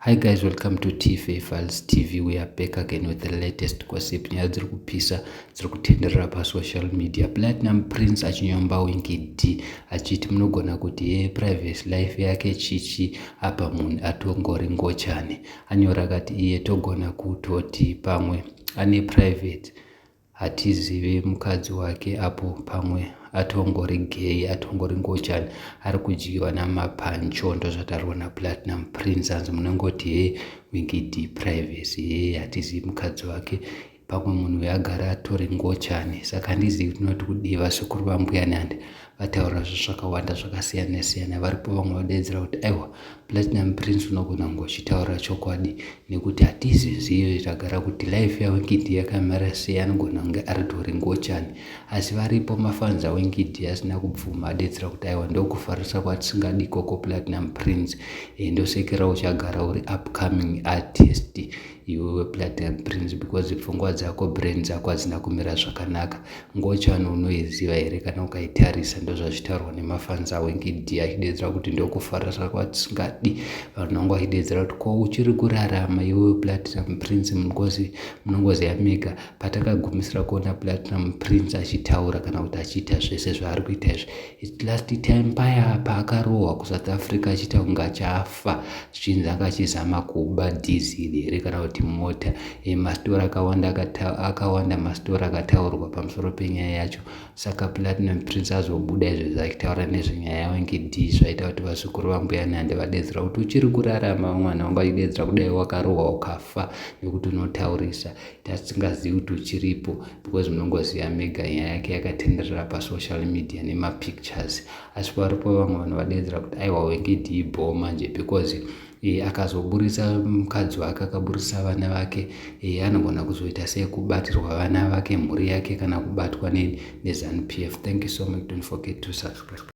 Hi guys, welcome to TFA Files TV. We are back again with the latest gossip. Nyaya dziri kupisa dziri kutenderera pasocial media. Platinum Prince achinyomba Winky D achiti munogona kuti ye privacy life yake chichi apa munhu atongori ngochani. Anyora akati iye togona kutoti pamwe ane private Hatizive mukadzi wake apo pamwe atongori gay atongori ngochani ari kudyiwa namapancho ndozvataurwa naPlatinum Prince hanzi munongoti hee Winky D privacy hee hatizivi mukadzi wake pamwe munhu uyo agara atori ngochani saka handizivi kuti tinoti kudii vazukuru vambuya nandi vataura zvakawanda zvakasiyana siyana varipo vamwe vadeedzera kuti aiwa Platinum Prince unogona kunge uchitaura chokwadi nekuti hatizizive tagara kuti life yaWinky D yakamira sei anogona kunge aritori ngochani asi varipo mafans aWinky D asina kubvuma adetsera kuti aiwa ndokufarisa kwatisingadi ikoko Platinum Prince e, ndosekera uchagara uri upcoming artist iwewe Platinum Prince because pfungwa dzako brain dzako hadzina kumira zvakanaka ngochani unoiziva here kana ukaitarisa ndozvazvitaurwa nemafans aWinky D achidedzera kuti ndokufarisa kwatisingadi vanhu vangu vachidedzera kuti ko uchiri kurarama iwewe Platinum Prince mungozi munongoziva mega patakagumisira kuona Platinum Prince achitaura kana kuti achiita zvese zvaari kuita izvi It's last time paya paakarohwa kuSouth Africa achiita kunge achafa zvichinzi anga achizama kuba diesel here kana kuti mota e, mastori akawanda akawanda mastori akataurwa pamusoro penyaya yacho saka Platinum Prince azobuda izvezvi achitaura nezvenyaya yaWinky D zvaita kuti vazukuru vambuya Nande vadedzera kuti uchiri kurarama mwana wangu achidedzera kudai wakarohwa ukafa nekuti unotaurisa tasingazivi kuti uchiripo because munongoziva mega nyaya yake yakatenderera pasocial media nemapictures asi paripo vamwe vanhu vadeedzera kuti aiwa Winky D bho manje because e, akazoburitsa mukadzi wake akaburitsa vana vake e, anogona kuzoita sei kubatirwa vana vake mhuri yake kana kubatwa neZANU PF. Thank you so much, don't forget to subscribe.